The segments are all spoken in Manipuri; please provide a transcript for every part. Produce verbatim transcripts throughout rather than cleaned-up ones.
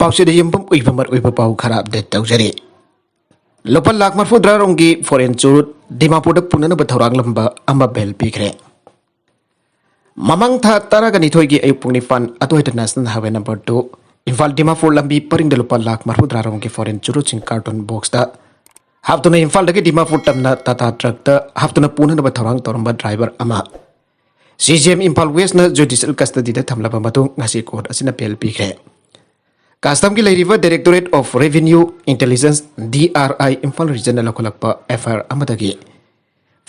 ꯄꯥꯎꯆꯦꯗ ꯌꯨꯝꯐꯝ ꯑꯣꯏꯕ ꯃꯔꯨꯑꯣꯏꯕ ꯄꯥꯎ ꯈꯔ ꯑꯞꯗꯦꯠ ꯇꯧꯖꯔꯤ꯫ ꯂꯨꯄꯥ ꯂꯥꯈ ꯃꯔꯤꯐꯨꯇꯔꯥ ꯔꯣꯝꯒꯤ ꯐꯣꯔꯦꯟ ꯆꯨꯔꯨꯠ ꯗꯤꯃꯥꯄꯨꯔꯗ ꯄꯨꯅꯅꯕ ꯊꯧꯔꯥꯡꯂꯝꯕ ꯑꯃ ꯕꯦꯜ ꯄꯤꯈ꯭ꯔꯦ꯫ ꯃꯃꯥꯡ ꯊꯥ ꯇꯔꯥꯒ ꯅꯤꯊꯣꯏꯒꯤ ꯑꯌꯨꯛ ꯄꯨꯡ ꯅꯤꯄꯥꯟ ꯑꯗꯨꯋꯥꯏꯗ national highway number two Imphal Dimapur ꯂꯝꯕꯤ ꯄꯔꯤꯡꯗ ꯂꯨꯄꯥ ꯂꯥꯈ ꯃꯔꯤꯐꯨꯇꯔꯥ ꯔꯣꯝꯒꯤ ꯐꯣꯔꯦꯟ ꯆꯨꯔꯨꯠꯁꯤꯡ ꯀꯥꯔꯇꯨꯟ ꯕꯣꯛꯁꯇ ꯍꯥꯞꯇꯨꯅ ꯏꯝꯐꯥꯜꯗꯒꯤ ꯗꯤꯃꯥꯄꯨꯔ ꯇꯝꯅ ꯇꯥꯇꯥ ꯇ꯭ꯔꯛꯇ ꯍꯥꯞꯇꯨꯅ ꯄꯨꯅꯅꯕ ꯊꯧꯔꯥꯡ ꯇꯧꯔꯝꯕ ꯗ꯭ꯔꯥꯏꯚꯔ ꯑꯃ ꯁꯤ ꯖꯤ ꯑꯦꯝ ꯏꯝꯐꯥꯜ ꯋꯦꯁꯅ ꯖꯨꯗꯤꯁꯤꯌꯦꯜ ꯀꯁꯇꯗꯤꯗ ꯊꯝꯂꯕ ꯃꯇꯨꯡ ꯉꯁꯤ ꯀꯣꯔꯠ ꯑꯁꯤꯅ ꯕꯦꯜ ꯄꯤꯈ꯭ꯔꯦ꯫ ꯀꯁꯇꯝꯒꯤ ꯂꯩꯔꯤꯕ Directorate of Revenue Intelligence, D R I, Imphal ꯔꯤꯖꯟꯅ ꯂꯧꯈꯠꯂꯛꯄ ꯑꯦꯐ ꯑꯥꯏ ꯑꯥꯔ ꯑꯃꯗꯒꯤ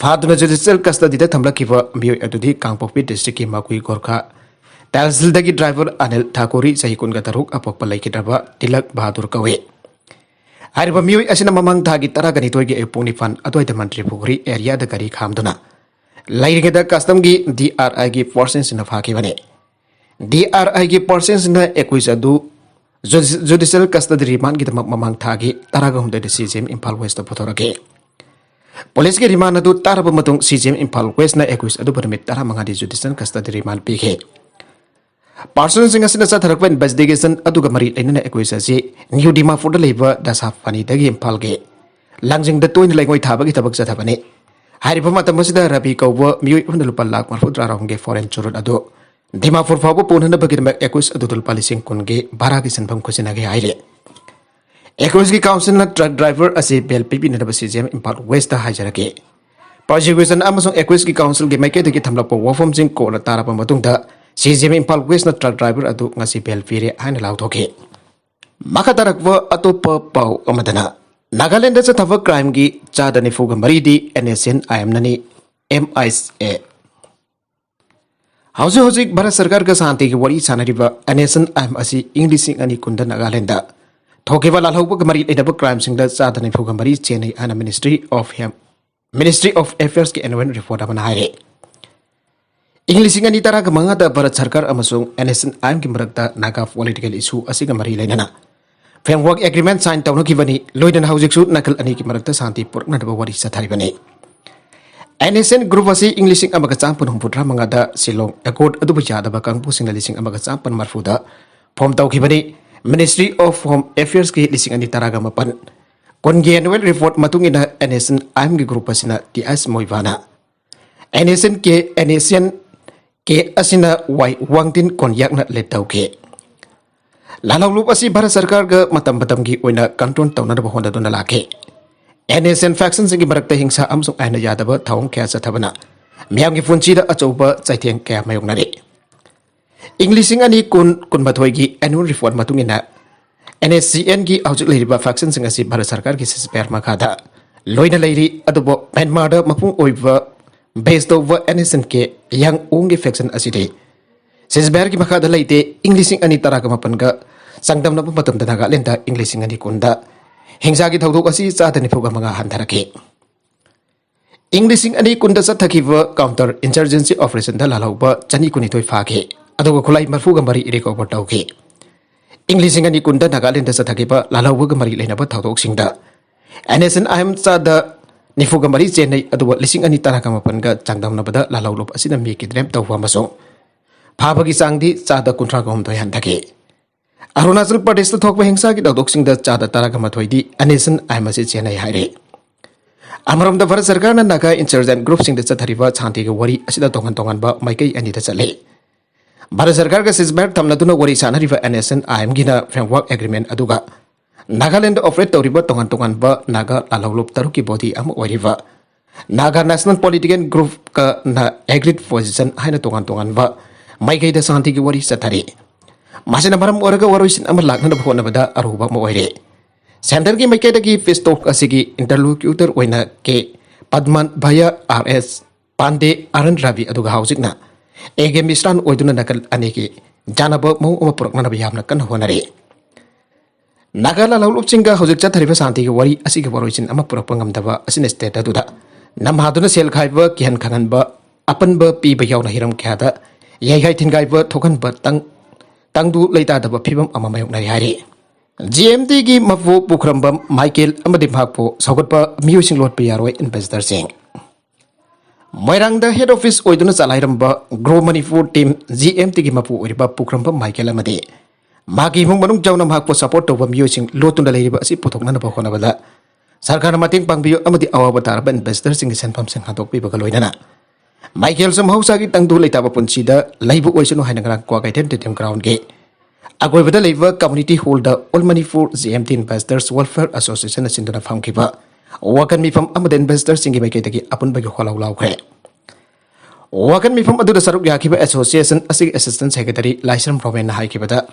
ꯐꯥꯗꯨꯅ ꯖꯨꯗꯤꯁꯤꯌꯦꯜ ꯀꯁꯇꯗꯤꯗ ꯊꯝꯂꯛꯈꯤꯕ ꯃꯤꯑꯣꯏ ꯑꯗꯨꯗꯤ ꯀꯥꯡꯄꯣꯛꯄꯤ ꯗꯤꯁꯇ꯭ꯔꯤꯛꯀꯤ ꯃꯥꯀꯨꯏ ꯒꯣꯔꯈꯥ ꯇꯦꯍꯁꯤꯜꯗꯒꯤ ꯗ꯭ꯔꯥꯏꯚꯔ ꯑꯅꯤꯜ ꯊꯥꯀꯨꯔꯤ, ꯆꯍꯤ ꯀꯨꯟꯒ ꯇꯔꯨꯛ, ꯑꯄꯣꯛꯄ ꯂꯩꯈꯤꯗ꯭ꯔꯕ ꯇꯤꯂꯛ ꯕꯍꯥꯗꯨꯔ ꯀꯧꯏ꯫ ꯍꯥꯏꯔꯤꯕ ꯃꯤꯑꯣꯏ ꯑꯁꯤꯅ ꯃꯃꯥꯡ ꯊꯥꯒꯤ ꯇꯔꯥꯒ ꯅꯤꯊꯣꯏꯒꯤ ꯑꯌꯨꯛ ꯄꯨꯡ ꯅꯤꯄꯥꯟ ꯑꯗꯨꯋꯥꯏꯗ ꯃꯟꯇ꯭ꯔꯤ ꯄꯨꯈ꯭ꯔꯤ ꯑꯦꯔꯤꯌꯥꯗ ꯒꯥꯔꯤ ꯈꯥꯝꯗꯨꯅ ꯂꯩꯔꯤꯉꯩꯗ ꯀꯁꯇꯝꯒꯤ ꯗꯤ ꯑꯥꯔ ꯑꯥꯏꯒꯤ ꯐꯣꯔꯁꯁꯤꯡꯅ ꯐꯥꯈꯤꯕꯅꯤ꯫ ꯗꯤ ꯑꯥꯔ ꯑꯥꯏꯒꯤ ꯐꯣꯔꯁꯁꯤꯡꯅ ꯑꯦꯀ꯭ꯌꯨꯁ ꯑꯗꯨ ꯖꯨꯗꯤꯁꯤꯌꯦꯜ ꯀꯁꯇꯗꯤ ꯔꯤꯃꯥꯟꯒꯤꯗꯃꯛ ꯃꯃꯥꯡ ꯊꯥꯒꯤ ꯇꯔꯥꯒ ꯍꯨꯝꯗꯣꯏꯗ C J M Imphal west ꯄꯨꯊꯣꯔꯛꯈꯤ꯫ ꯄꯨꯂꯤꯁꯀꯤ ꯔꯤꯃꯥꯟ ꯑꯗꯨ ꯇꯥꯔꯕ ꯃꯇꯨꯡ ꯁꯤ ꯖꯤ ꯑꯦꯝ ꯏꯝꯐꯥꯜ ꯋꯦꯁꯅ ꯑꯦꯀ꯭ꯌꯨꯁ ꯑꯗꯨꯕꯨ ꯅꯨꯃꯤꯠ ꯇꯔꯥꯃꯉꯥꯗꯤ ꯖꯨꯗꯤꯁꯤꯌꯦꯜ ꯀꯁꯇꯗꯤ ꯔꯤꯃꯥꯟ ꯄꯤꯈꯤ꯫ ꯄꯥꯔꯁꯟꯁꯤꯡ ꯑꯁꯤꯅ ꯆꯠꯊꯔꯛꯄ ꯏꯟꯚꯦꯁꯇꯤꯒꯦꯁꯟ ꯑꯗꯨꯒ ꯃꯔꯤ ꯂꯩꯅꯅ ꯑꯦꯀ꯭ꯌꯨꯁ ꯑꯁꯤ ꯅ꯭ꯌꯨ ꯗꯤꯃꯥꯄꯨꯔꯗ ꯂꯩꯕ ꯗꯁꯥꯐꯥꯅꯤꯗꯒꯤ ꯏꯝꯐꯥꯜꯒꯤ ꯂꯥꯡꯖꯤꯡꯗ ꯇꯣꯏꯅ ꯂꯩꯉꯣꯏ ꯊꯥꯕꯒꯤ ꯊꯕꯛ ꯆꯠꯊꯕꯅꯤ꯫ ꯍꯥꯏꯔꯤꯕ ꯃꯇꯝ ꯑꯁꯤꯗ ꯔꯕꯤ ꯀꯧꯕ ꯃꯤꯑꯣꯏ ꯑꯃꯅ ꯂꯨꯄꯥ ꯂꯥꯈ ꯃꯔꯤꯐꯨꯇꯔꯥ ꯔꯣꯝꯒꯤ ꯐꯣꯔꯦꯟ ꯆꯨꯔꯨꯠ ꯑꯗꯨ ꯗꯤꯃꯥꯄꯨꯔ ꯐꯥꯎꯕ ꯄꯨꯅꯅꯕꯒꯤꯗꯃꯛ ꯑꯦꯀ꯭ꯌꯨꯁ ꯑꯗꯨꯗ ꯂꯨꯄꯥ ꯂꯤꯁꯤꯡ ꯀꯨꯟꯒꯤ ꯚꯔꯥꯒꯤ ꯁꯦꯟꯐꯝ ꯈꯨꯠꯁꯤꯟꯅꯒꯦ ꯍꯥꯏꯔꯤ꯫ ꯑꯦꯀ꯭ꯌꯨꯁꯀꯤ ꯀꯥꯎꯟꯁꯤꯜꯅ ꯇ꯭ꯔꯛ ꯗ꯭ꯔꯥꯏꯚꯔ ꯑꯁꯤ ꯕꯦꯜ ꯄꯤꯕꯤꯅꯅꯕ C J M Imphal west ꯍꯥꯏꯖꯔꯛꯈꯤ꯫ ꯄ꯭ꯔꯣꯁꯤꯀ꯭ꯌꯨꯁꯟ ꯑꯃꯁꯨꯡ ꯑꯦꯀ꯭ꯌꯨꯁꯀꯤ ꯀꯥꯎꯟꯁꯤꯜꯒꯤ ꯃꯥꯏꯀꯩꯗꯒꯤ ꯊꯝꯂꯛꯄ ꯋꯥꯐꯝꯁꯤꯡ ꯀꯣꯔꯠꯅ ꯇꯥꯔꯕ ꯃꯇꯨꯡꯗ ꯁꯤ ꯖꯤ ꯑꯦꯝ ꯏꯝꯐꯥꯜ ꯋꯦꯁꯅ ꯇ꯭ꯔꯛ ꯗ꯭ꯔꯥꯏꯚꯔ ꯑꯗꯨ ꯉꯁꯤ ꯕꯦꯜ ꯄꯤꯔꯦ ꯍꯥꯏꯅ ꯂꯥꯎꯊꯣꯛꯈꯤ꯫ ꯃꯈꯥ ꯇꯥꯔꯛꯄ ꯑꯇꯣꯞꯄ ꯄꯥꯎ ꯑꯃꯗꯅ ꯅꯥꯒꯥꯂꯦꯟꯗ ꯆꯠꯊꯕ ꯀ꯭ꯔꯥꯏꯝꯒꯤ ꯆꯥꯗ ꯅꯤꯐꯨꯒ ꯃꯔꯤꯗꯤ ꯑꯦꯟ ꯑꯦꯁ ꯑꯦꯟ ꯑꯥꯏ ꯑꯦꯝꯅꯅꯤ, ꯑꯦꯝ ꯑꯥꯏ ꯑꯦ꯫ ꯍꯧꯖꯤꯛ ꯍꯧꯖꯤꯛ ꯚꯥꯔꯠ ꯁꯔꯀꯥꯔꯒ ꯁꯥꯟꯇꯤꯒꯤ ꯋꯥꯔꯤ ꯁꯥꯟꯅꯔꯤꯕ N S N I M ꯑꯁꯤ ꯏꯪ ꯂꯤꯁꯤꯡ ꯑꯅꯤ ꯀꯨꯟꯗ ꯅꯥꯒꯥꯂꯦꯟꯗ ꯊꯣꯛꯈꯤꯕ ꯂꯥꯜꯍꯧꯕꯒ ꯃꯔꯤ ꯂꯩꯅꯕ ꯀ꯭ꯔꯥꯏꯝꯁꯤꯡꯗ ꯆꯥꯗ ꯅꯤꯐꯨꯒ ꯃꯔꯤ ꯆꯦꯟꯅꯩ ꯍꯥꯏꯅ ministry of home, ministry of ꯑꯦꯐꯤꯌꯔꯁꯀꯤ ꯑꯦꯅꯨꯋꯦꯜ ꯔꯤꯄꯣꯔꯠ ꯑꯃꯅ ꯍꯥꯏꯔꯦ꯫ ꯏꯪ ꯂꯤꯁꯤꯡ ꯑꯅꯤ ꯇꯔꯥꯒ ꯃꯉꯥꯗ ꯚꯥꯔꯠ ꯁꯔꯀꯥꯔ ꯑꯃꯁꯨꯡ ꯑꯦꯟ ꯑꯦꯁ ꯑꯦꯟ ꯑꯥꯏ ꯑꯦꯝꯒꯤ ꯃꯔꯛꯇ ꯅꯥꯒꯥ ꯄꯣꯂꯤꯇꯤꯀꯦꯜ ꯏꯁꯨ ꯑꯁꯤꯒ ꯃꯔꯤ ꯂꯩꯅꯅ ꯐ꯭ꯔꯦꯝꯋꯥꯔꯛ ꯑꯦꯒ꯭ꯔꯤꯃꯦꯟ ꯁꯥꯏꯟ ꯇꯧꯅꯈꯤꯕꯅꯤ꯫ ꯂꯣꯏꯅꯅ ꯍꯧꯖꯤꯛꯁꯨ ꯅꯥꯀꯜ ꯑꯅꯤꯒꯤ ꯃꯔꯛꯇ ꯁꯥꯟꯇꯤ ꯄꯨꯔꯛꯅꯅꯕ ꯋꯥꯔꯤ ꯆꯠꯊꯔꯤꯕꯅꯤ꯫ ꯑꯦꯟ ꯑꯦꯁ ꯑꯦꯟ ꯒ꯭ꯔꯨꯞ ꯑꯁꯤ ꯏꯪ ꯂꯤꯁꯤꯡ ꯑꯃꯒ ꯆꯥꯃꯥꯄꯟ ꯍꯨꯝꯐꯨꯇꯔꯥ ꯃꯉꯥꯗ ꯁꯤꯂꯣꯡ ꯑꯦꯀꯣꯔꯗ ꯑꯗꯨꯕꯨ ꯌꯥꯗꯕ ꯀꯥꯡꯕꯨꯁꯤꯡꯅ ꯂꯤꯁꯤꯡ ꯑꯃꯒ ꯆꯥꯃꯥꯄꯟ ꯃꯔꯤꯐꯨꯗ ꯐꯣꯝ ꯇꯧꯈꯤꯕꯅꯤ꯫ Ministry of Home Affairs ꯀꯤ ꯂꯤꯁꯤꯡ ꯑꯅꯤ ꯇꯔꯥꯒ ꯃꯥꯄꯟ ꯀꯨꯟꯒꯤ annual report ꯃꯇꯨꯡ ꯏꯟꯅ NSCN-IM ꯒꯤ group ꯑꯁꯤꯅ T S ꯃꯣꯏꯕꯥꯅ NSCN-K, NSCN-K ꯑꯁꯤꯅ Y ꯋꯥꯡꯇꯤꯟ ꯀꯣꯟꯌꯥꯛꯅ lead ꯇꯧꯈꯤ꯫ ꯂꯥꯜꯍꯧꯂꯨꯞ ꯑꯁꯤ ꯚꯥꯔꯠ ꯁꯔꯀꯥꯔꯒ ꯃꯇꯝ ꯃꯇꯝꯒꯤ ꯑꯣꯏꯅ control ꯇꯧꯅꯅꯕ ꯍꯣꯠꯅꯗꯨꯅ ꯂꯥꯛꯈꯤ꯫ NSCN faction ꯁꯤꯡꯒꯤ ꯃꯔꯛꯇ ꯍꯤꯡꯁꯥ ꯑꯃꯁꯨꯡ ꯑꯥꯏꯟꯅ ꯌꯥꯗꯕ ꯊꯧꯑꯣꯡ ꯀꯌꯥ ꯆꯠꯊꯕꯅ ꯃꯤꯌꯥꯝꯒꯤ ꯄꯨꯟꯁꯤꯗ ꯑꯆꯧꯕ ꯆꯩꯊꯦꯡ ꯀꯌꯥ ꯃꯥꯌꯣꯛꯅꯔꯤ꯫ ꯏꯪ ꯂꯤꯁꯤꯡ ꯑꯅꯤ ꯀꯨꯟ ꯀꯨꯟꯃꯥꯊꯣꯏꯒꯤ annual report ꯃꯇꯨꯡ ꯏꯟꯅ, NSCN-ꯒꯤ ꯍꯧꯖꯤꯛ ꯂꯩꯔꯤꯕ faction ꯁꯤꯡ ꯑꯁꯤ ꯚꯥꯔꯠ ꯁꯔꯀꯥꯔꯒꯤ ceasefire ꯃꯈꯥꯗ ꯂꯣꯏꯅ ꯂꯩꯔꯤ, ꯑꯗꯨꯕꯨ ꯃ꯭ꯌꯥꯟꯃꯥꯔꯗ ꯃꯄꯨꯡ ꯑꯣꯏꯕ base ꯇꯧꯕ NSCN-K ꯌꯥꯡ ꯎꯡꯒꯤ faction ꯑꯁꯤꯗꯤ ceasefire-ꯒꯤ ꯃꯈꯥꯗ ꯂꯩꯇꯦ꯫ ꯏꯪ ꯂꯤꯁꯤꯡ ꯑꯅꯤ ꯇꯔꯥꯒ ꯃꯥꯄꯟꯒ ꯆꯥꯡꯗꯝꯅꯕ ꯃꯇꯝꯗ ꯅꯥꯒꯥꯂꯦꯟꯗ ꯏꯪ ꯂꯤꯁꯤꯡ ꯑꯅꯤ ꯀꯨꯟꯗ ꯍꯤꯡꯁꯥꯒꯤ ꯊꯧꯗꯣꯛ ꯑꯁꯤ ꯆꯥꯗ ꯅꯤꯐꯨꯒ ꯃꯉꯥ ꯍꯟꯊꯔꯛꯈꯤ꯫ ꯏꯪ ꯂꯤꯁꯤꯡ ꯑꯅꯤ ꯀꯨꯟꯗ ꯆꯠꯊꯈꯤꯕ counter insurgency operation-ꯗ ꯂꯥꯜꯍꯧꯕ ꯆꯅꯤ ꯀꯨꯟꯅꯤꯊꯣꯏ ꯐꯥꯈꯤ, ꯑꯗꯨꯒ ꯈꯨꯠꯂꯥꯏ ꯃꯔꯤꯐꯨꯒ ꯃꯔꯤ recover ꯇꯧꯈꯤ꯫ ꯏꯪ ꯂꯤꯁꯤꯡ ꯑꯅꯤ ꯀꯨꯟꯗ ꯅꯥꯒꯥꯂꯦꯟꯗ ꯆꯠꯊꯈꯤꯕ ꯂꯥꯜꯍꯧꯕꯒ ꯃꯔꯤ ꯂꯩꯅꯕ ꯊꯧꯗꯣꯛꯁꯤꯡꯗ NSCN-IM ꯆꯥꯗ ꯅꯤꯐꯨꯒ ꯃꯔꯤ ꯆꯦꯟꯅꯩ, ꯑꯗꯨꯕꯨ ꯂꯤꯁꯤꯡ ꯑꯅꯤ ꯇꯔꯥꯒ ꯃꯥꯄꯟꯒ ꯆꯥꯡꯗꯝꯅꯕꯗ ꯂꯥꯜꯍꯧꯂꯨꯞ ꯑꯁꯤꯅ ꯃꯤ kidnap ꯇꯧꯕ ꯑꯃꯁꯨꯡ ꯐꯥꯕꯒꯤ ꯆꯥꯡꯗꯤ ꯆꯥꯗ ꯀꯨꯟꯊ꯭ꯔꯥꯒ ꯍꯨꯝꯗꯣꯏ ꯍꯟꯊꯈꯤ꯫ ꯑꯔꯨꯅꯥꯆꯜ ꯄ꯭ꯔꯗꯦꯁꯇ ꯊꯣꯛꯄ ꯍꯤꯡꯁꯥꯒꯤ ꯊꯧꯗꯣꯛꯁꯤꯡꯗ ꯆꯥꯗ ꯇꯔꯥꯒ ꯃꯥꯊꯣꯏꯗꯤ NSCN-IM ꯑꯁꯤ ꯆꯦꯟꯅꯩ ꯍꯥꯏꯔꯤ꯫ ꯑꯃꯔꯣꯝꯗ ꯚꯥꯔꯠ ꯁꯔꯀꯥꯔꯅ ꯅꯥꯒꯥ insurgent group-ꯁꯤꯡꯗ ꯆꯠꯊꯔꯤꯕ ꯁꯥꯟꯇꯤꯒꯤ ꯋꯥꯔꯤ ꯑꯁꯤꯗ ꯇꯣꯉꯥꯟ ꯇꯣꯉꯥꯟꯕ ꯃꯥꯏꯀꯩ ꯑꯅꯤꯗ ꯆꯠꯂꯤ꯫ ꯚꯥꯔꯠ ꯁꯔꯀꯥꯔꯒ ceasefire ꯊꯝꯅꯗꯨꯅ ꯋꯥꯔꯤ ꯁꯥꯅꯔꯤꯕ NSCN-IM-ꯒꯤꯅ framework agreement ꯑꯗꯨꯒ ꯅꯥꯒꯥꯂꯦꯟꯗ operate ꯇꯧꯔꯤꯕ ꯇꯣꯉꯥꯟ ꯇꯣꯉꯥꯟꯕ ꯅꯥꯒꯥ ꯂꯥꯜꯍꯧꯂꯨꯞ ꯇꯔꯨꯛꯀꯤ body ꯑꯃ ꯑꯣꯏꯔꯤꯕ Naga National Political Group-ꯀꯅ agreed position ꯍꯥꯏꯅ ꯇꯣꯉꯥꯟ ꯇꯣꯉꯥꯟꯕ ꯃꯥꯏꯀꯩꯗ ꯁꯥꯟꯇꯤꯒꯤ ꯋꯥꯔꯤ ꯆꯠꯊꯔꯤ꯫ ꯃꯁꯤꯅ ꯃꯔꯝ ꯑꯣꯏꯔꯒ ꯋꯥꯔꯣꯏꯁꯤꯟ ꯑꯃ ꯂꯥꯛꯅꯅꯕ ꯍꯣꯠꯅꯕꯗ ꯑꯔꯨꯕ ꯑꯃ ꯑꯣꯏꯔꯦ꯫ Centre-ꯒꯤ ꯃꯥꯏꯀꯩꯗꯒꯤ peace talk ꯑꯁꯤꯒꯤ interlocutor ꯑꯣꯏꯅ K Padmanabhaiah, R S Pandey, R N Ravi, ꯑꯗꯨꯒ ꯍꯧꯖꯤꯛꯅ ꯑꯦ ꯀꯦ ꯃꯤꯁ꯭ꯔꯥꯟ ꯑꯣꯏꯗꯨꯅ ꯅꯥꯒꯥꯂꯦꯟ ꯑꯅꯤꯒꯤ ꯌꯥꯅꯕ ꯃꯑꯣꯡ ꯑꯃ ꯄꯨꯔꯛꯅꯅꯕ ꯌꯥꯝꯅ ꯀꯟꯅ ꯍꯣꯠꯅꯔꯤ꯫ ꯅꯥꯒꯥ ꯂꯥꯜꯍꯧꯂꯨꯞꯁꯤꯡꯒ ꯍꯧꯖꯤꯛ ꯆꯠꯊꯔꯤꯕ ꯁꯥꯟꯇꯤꯒꯤ ꯋꯥꯔꯤ ꯑꯁꯤꯒꯤ ꯋꯥꯔꯣꯏꯁꯤꯟ ꯑꯃ ꯄꯨꯔꯛꯄ ꯉꯝꯗꯕ ꯑꯁꯤꯅ state ꯑꯗꯨꯗ ꯅꯝꯍꯥꯗꯨꯅ ꯁꯦꯜ ꯈꯥꯏꯕ, ꯀꯤꯍꯟ ꯈꯪꯍꯟꯕ, ꯑꯄꯟꯕ ꯄꯤꯕ ꯌꯥꯎꯅ ꯍꯤꯔꯝ ꯀꯌꯥꯗ ꯌꯩꯈꯥꯏ ꯊꯤꯟꯒꯥꯏꯕ ꯊꯣꯛꯍꯟꯕ ꯇꯪ-, ꯇꯪꯗꯨ ꯂꯩꯇꯥꯗꯕ ꯐꯤꯕꯝ ꯑꯃ ꯃꯥꯌꯣꯛꯅꯔꯤ ꯍꯥꯏꯔꯤ꯫ ꯖꯤ ꯑꯦꯝ ꯇꯤꯒꯤ ꯃꯄꯨ ꯄꯨꯈ꯭ꯔꯝꯕꯝ ꯃꯥꯏꯀꯦꯜ ꯑꯃꯗꯤ ꯃꯍꯥꯛꯄꯨ ꯁꯧꯒꯠꯄ ꯃꯤꯑꯣꯏꯁꯤꯡ ꯂꯣꯠꯄ ꯌꯥꯔꯣꯏ, ꯏꯟꯚꯦꯁꯇꯔꯁꯤꯡ꯫ ꯃꯣꯏꯔꯥꯡꯗ head office ꯑꯣꯏꯗꯨꯅ ꯆꯂꯥꯏꯔꯝꯕ Grow Manipur Team, G M ꯇꯤꯒꯤ ꯃꯄꯨ ꯑꯣꯏꯔꯤꯕ ꯄꯨꯈ꯭ꯔꯝꯕꯝ ꯃꯥꯏꯀꯦꯜ ꯑꯃꯗꯤ ꯃꯍꯥꯛꯀꯤ ꯏꯃꯨꯡ ꯃꯅꯨꯡ ꯌꯥꯎꯅ ꯃꯍꯥꯛꯄꯨ ꯁꯄꯣꯔꯠ ꯇꯧꯕ ꯃꯤꯑꯣꯏꯁꯤꯡ ꯂꯣꯠꯇꯨꯅ ꯂꯩꯔꯤꯕ ꯑꯁꯤ ꯄꯨꯊꯣꯛꯅꯅꯕ ꯍꯣꯠꯅꯕꯗ ꯁꯔꯀꯥꯔꯅ ꯃꯇꯦꯡ ꯄꯥꯡꯕꯤꯌꯨ ꯑꯃꯗꯤ ꯑꯋꯥꯕ ꯇꯥꯔꯕ ꯏꯟꯚꯦꯁꯇꯔꯁꯤꯡꯒꯤ ꯁꯦꯟꯐꯝꯁꯤꯡ ꯍꯟꯗꯣꯛꯄꯤꯕꯒ ꯂꯣꯏꯅꯅ ꯃꯥꯏꯀꯦꯜꯁꯨ ꯃꯍꯧꯁꯥꯒꯤ ꯇꯪꯗꯨ ꯂꯩꯇꯥꯕ ꯄꯨꯟꯁꯤꯗ ꯂꯩꯕ ꯑꯣꯏꯁꯅꯨ ꯍꯥꯏꯅ ꯉꯔꯥꯡ ꯀ꯭ꯋꯥꯀꯩꯊꯦꯜ ꯇꯦꯇꯦꯝ ꯒ꯭ꯔꯥꯎꯟꯒꯤ ꯑꯀꯣꯏꯕꯗ ꯂꯩꯕ ꯀꯝꯃ꯭ꯌꯨꯅꯤꯇꯤ ꯍꯣꯜꯗ all Manipur J M T investors welfare ꯑꯦꯁꯣꯁꯤꯌꯦꯁꯟꯅ ꯁꯤꯟꯗꯨꯅ ꯐꯝꯈꯤꯕ ꯋꯥꯀꯟ ꯃꯤꯐꯝ ꯑꯃꯗ ꯏꯟꯚꯦꯁꯇꯔꯁꯤꯡꯒꯤ ꯃꯥꯏꯀꯩꯗꯒꯤ ꯑꯄꯨꯟꯕꯒꯤ ꯍꯣꯜꯂꯥꯎ ꯂꯥꯎꯈ꯭ꯔꯦ꯫ ꯋꯥꯀꯟ ꯃꯤꯐꯝ ꯑꯗꯨꯗ ꯁꯔꯨꯛ ꯌꯥꯈꯤꯕ ꯑꯦꯁꯣꯁꯤꯌꯦꯁꯟ ꯑꯁꯤꯒꯤ ꯑꯦꯁꯤꯁꯇꯦꯟ ꯁꯦꯀ꯭ꯔꯦꯇꯔꯤ ꯂꯥꯏꯁ꯭ꯔꯝ ꯔꯣꯃꯦꯟꯅ ꯍꯥꯏꯈꯤꯕꯗ,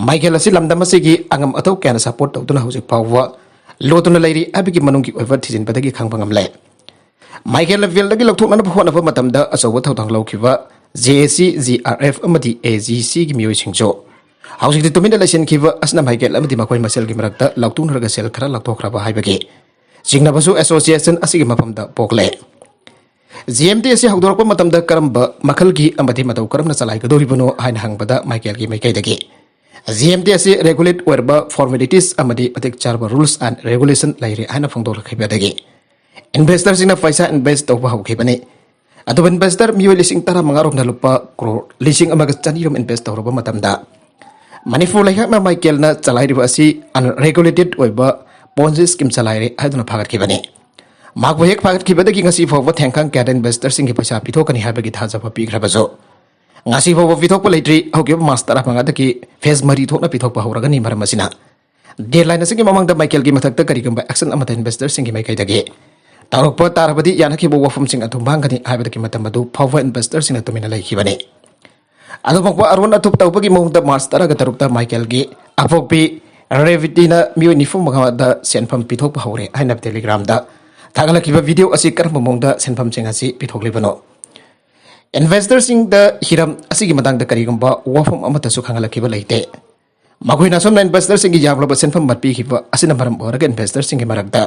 ꯃꯥꯏꯀꯦꯜ ꯑꯁꯤ ꯂꯝꯗꯝ ꯑꯁꯤꯒꯤ ꯑꯉꯝ ꯑꯊꯧ ꯀꯌꯥꯅ ꯁꯄꯣꯔꯠ ꯇꯧꯗꯨꯅ ꯍꯧꯖꯤꯛ ꯐꯥꯎꯕ ꯂꯣꯠꯇꯨꯅ ꯂꯩꯔꯤ ꯍꯥꯏꯕꯒꯤ ꯃꯅꯨꯡꯒꯤ ꯑꯣꯏꯕ ꯊꯤꯖꯤꯟꯕꯗꯒꯤ ꯈꯪꯕ ꯉꯝꯂꯦ꯫ ꯃꯥꯏꯀꯦꯜꯅ ꯐꯤꯜꯗꯒꯤ ꯂꯧꯊꯣꯛꯅꯅꯕ ꯍꯣꯠꯅꯕ ꯃꯇꯝꯗ ꯑꯆꯧꯕ ꯊꯧꯗꯥꯡ ꯂꯧꯈꯤꯕ ꯖꯦ ꯑꯦ ꯁꯤ, ꯖꯤ ꯑꯥꯔ ꯑꯦꯐ ꯑꯃꯗꯤ ꯑꯦ ꯖꯤ ꯁꯤꯒꯤ ꯃꯤꯑꯣꯏꯁꯤꯡꯁꯨ ꯍꯧꯖꯤꯛꯇꯤ ꯇꯨꯃꯤꯟꯅ ꯂꯩꯁꯤꯟꯈꯤꯕ ꯑꯁꯤꯅ ꯃꯥꯏꯀꯦꯜ ꯑꯃꯗꯤ ꯃꯈꯣꯏ ꯃꯁꯦꯜꯒꯤ ꯃꯔꯛꯇ ꯂꯥꯎꯊꯣꯛꯅꯔꯒ ꯁꯦꯜ ꯈꯔ ꯂꯧꯊꯣꯛꯈ꯭ꯔꯕ ꯍꯥꯏꯕꯒꯤ ꯆꯤꯡꯅꯕꯁꯨ ꯑꯦꯁꯣꯁꯤꯌꯦꯁꯟ ꯑꯁꯤꯒꯤ ꯃꯐꯝꯗ ꯄꯣꯛꯂꯦ꯫ ꯖꯤ ꯑꯦꯝ ꯇꯤ ꯑꯁꯤ ꯍꯧꯗꯣꯔꯛꯄ ꯃꯇꯝꯗ ꯀꯔꯝꯕ ꯃꯈꯜꯒꯤ ꯑꯃꯗꯤ ꯃꯇꯧ ꯀꯔꯝꯅ ꯆꯂꯥꯏꯒꯗꯧꯔꯤꯕꯅꯣ ꯍꯥꯏꯅ ꯍꯪꯕꯗ ꯃꯥꯏꯀꯦꯜꯒꯤ ꯃꯥꯏꯀꯩꯗꯒꯤ, ꯖꯤ ꯑꯦꯝ ꯇꯤ ꯑꯁꯤ ꯔꯦꯒꯨꯂꯦꯠ ꯑꯣꯏꯔꯕ ꯐꯣꯔꯃꯦꯂꯤꯇꯤꯁ ꯑꯃꯗꯤ ꯃꯇꯤꯛ ꯆꯥꯔꯕ ꯔꯨꯜꯁ ꯑꯦꯟ ꯔꯦꯒꯨꯂꯦꯁꯟ ꯂꯩꯔꯦ ꯍꯥꯏꯅ ꯐꯣꯡꯗꯣꯛꯂꯛꯈꯤꯕꯗꯒꯤ ꯏꯟꯚꯦꯁꯇꯔꯁꯤꯡꯅ ꯄꯩꯁꯥ ꯏꯟꯚꯦꯁ ꯇꯧꯕ ꯍꯧꯈꯤꯕꯅꯤ꯫ ꯑꯗꯨꯕꯨ ꯏꯟꯚꯦꯁꯇꯔ ꯃꯤꯑꯣꯏ ꯂꯤꯁꯤꯡ ꯇꯔꯥꯃꯉꯥ ꯔꯣꯝꯅ ꯂꯨꯄꯥ ꯀ꯭ꯔꯣꯔ ꯂꯤꯁꯤꯡ ꯑꯃꯒ ꯆꯅꯤ ꯔꯣꯝ ꯏꯟꯚꯦꯁ ꯇꯧꯔꯕ ꯃꯇꯝꯗ ꯃꯅꯤꯄꯨꯔ ꯂꯩꯉꯥꯛꯅ ꯃꯥꯏꯀꯦꯜꯅ ꯆꯂꯥꯏꯔꯤꯕ ꯑꯁꯤ ꯑꯟꯔꯦꯒꯨꯂꯦꯇꯦꯠ ꯑꯣꯏꯕ ꯄꯣꯟꯖꯤ ꯁ꯭ꯀꯤꯝ ꯆꯂꯥꯏꯔꯦ ꯍꯥꯏꯗꯨꯅ ꯐꯥꯒꯠꯈꯤꯕꯅꯤ꯫ ꯃꯍꯥꯛꯄꯨ ꯍꯦꯛ ꯐꯥꯒꯠꯈꯤꯕꯗꯒꯤ ꯉꯁꯤ ꯐꯥꯎꯕ ꯊꯦꯡꯈꯥꯡ ꯀꯌꯥꯗ ꯏꯟꯚꯦꯁꯇꯔꯁꯤꯡꯒꯤ ꯄꯩꯁꯥ ꯄꯤꯊꯣꯛꯀꯅꯤ ꯍꯥꯏꯕꯒꯤ ꯊꯥꯖꯕ ꯄꯤꯈ꯭ꯔꯕꯁꯨ ꯉꯁꯤ ꯐꯥꯎꯕ ꯄꯤꯊꯣꯛꯄ ꯂꯩꯇ꯭ꯔꯤ꯫ ꯍꯧꯈꯤꯕ ꯃꯥꯔꯆ ꯇꯔꯥꯃꯉꯥꯗꯒꯤ ꯐꯦꯖ ꯃꯔꯤ ꯊꯣꯛꯅ ꯄꯤꯊꯣꯛꯄ ꯍꯧꯔꯒꯅꯤ꯫ ꯃꯔꯝ ꯑꯁꯤꯅ ꯗꯦꯗꯂꯥꯏꯟ ꯑꯁꯤꯒꯤ ꯃꯃꯥꯡꯗ ꯃꯥꯏꯀꯦꯜꯒꯤ ꯃꯊꯛꯇ ꯀꯔꯤꯒꯨꯝꯕ ꯑꯦꯛꯁꯟ ꯑꯃꯠꯇ ꯏꯟꯚꯦꯁꯇꯔꯁꯤꯡꯒꯤ ꯃꯥꯏꯀꯩꯗꯒꯤ ꯇꯧꯔꯛꯄ ꯇꯥꯔꯕꯗꯤ ꯌꯥꯅꯈꯤꯕ ꯋꯥꯐꯝꯁꯤꯡ ꯑꯗꯨ ꯃꯥꯡꯒꯅꯤ ꯍꯥꯏꯕꯗꯒꯤ ꯃꯇꯝ ꯑꯗꯨ ꯐꯥꯎꯕ ꯏꯟꯚꯦꯁꯇꯔꯁꯤꯡꯅ ꯇꯨꯃꯤꯟꯅ ꯂꯩꯈꯤꯕꯅꯤ꯫ ꯑꯗꯨꯃꯛꯄ ꯑꯔꯣꯟ ꯑꯊꯨꯞ ꯇꯧꯕꯒꯤ ꯃꯑꯣꯡꯗ ꯃꯥꯔꯆ ꯇꯔꯥꯒ ꯇꯔꯨꯛꯇ ꯃꯥꯏꯀꯦꯜꯒꯤ ꯑꯄꯣꯛꯄꯤ ꯔꯦꯕꯤꯇꯤꯅ ꯃꯤꯑꯣꯏ ꯅꯤꯐꯨ ꯃꯉꯥꯗ ꯁꯦꯟꯐꯝ ꯄꯤꯊꯣꯛꯄ ꯍꯧꯔꯦ ꯍꯥꯏꯅ ꯇꯦꯂꯤꯒ꯭ꯔꯥꯝꯗ ꯊꯥꯒꯠꯂꯛꯈꯤꯕ ꯚꯤꯗꯤꯑꯣ ꯑꯁꯤ ꯀꯔꯝꯕ ꯃꯑꯣꯡꯗ ꯁꯦꯟꯐꯝꯁꯤꯡ ꯑꯁꯤ ꯄꯤꯊꯣꯛꯂꯤꯕꯅꯣ? ꯏꯟꯚꯦꯁꯇꯔꯁꯤꯡꯗ ꯍꯤꯔꯝ ꯑꯁꯤꯒꯤ ꯃꯇꯥꯡꯗ ꯀꯔꯤꯒꯨꯝꯕ ꯋꯥꯐꯝ ꯑꯃꯠꯇꯁꯨ ꯈꯪꯍꯜꯂꯛꯈꯤꯕ ꯂꯩꯇꯦ꯫ ꯃꯈꯣꯏꯅ ꯑꯁꯨꯝꯅ ꯏꯟꯚꯦꯁꯇꯔꯁꯤꯡꯒꯤ ꯌꯥꯝꯂꯕ ꯁꯦꯟꯐꯝ ꯃꯠꯄꯤꯈꯤꯕ ꯑꯁꯤꯅ ꯃꯔꯝ ꯑꯣꯏꯔꯒ ꯏꯟꯚꯦꯁꯇꯔꯁꯤꯡꯒꯤ ꯃꯔꯛꯇ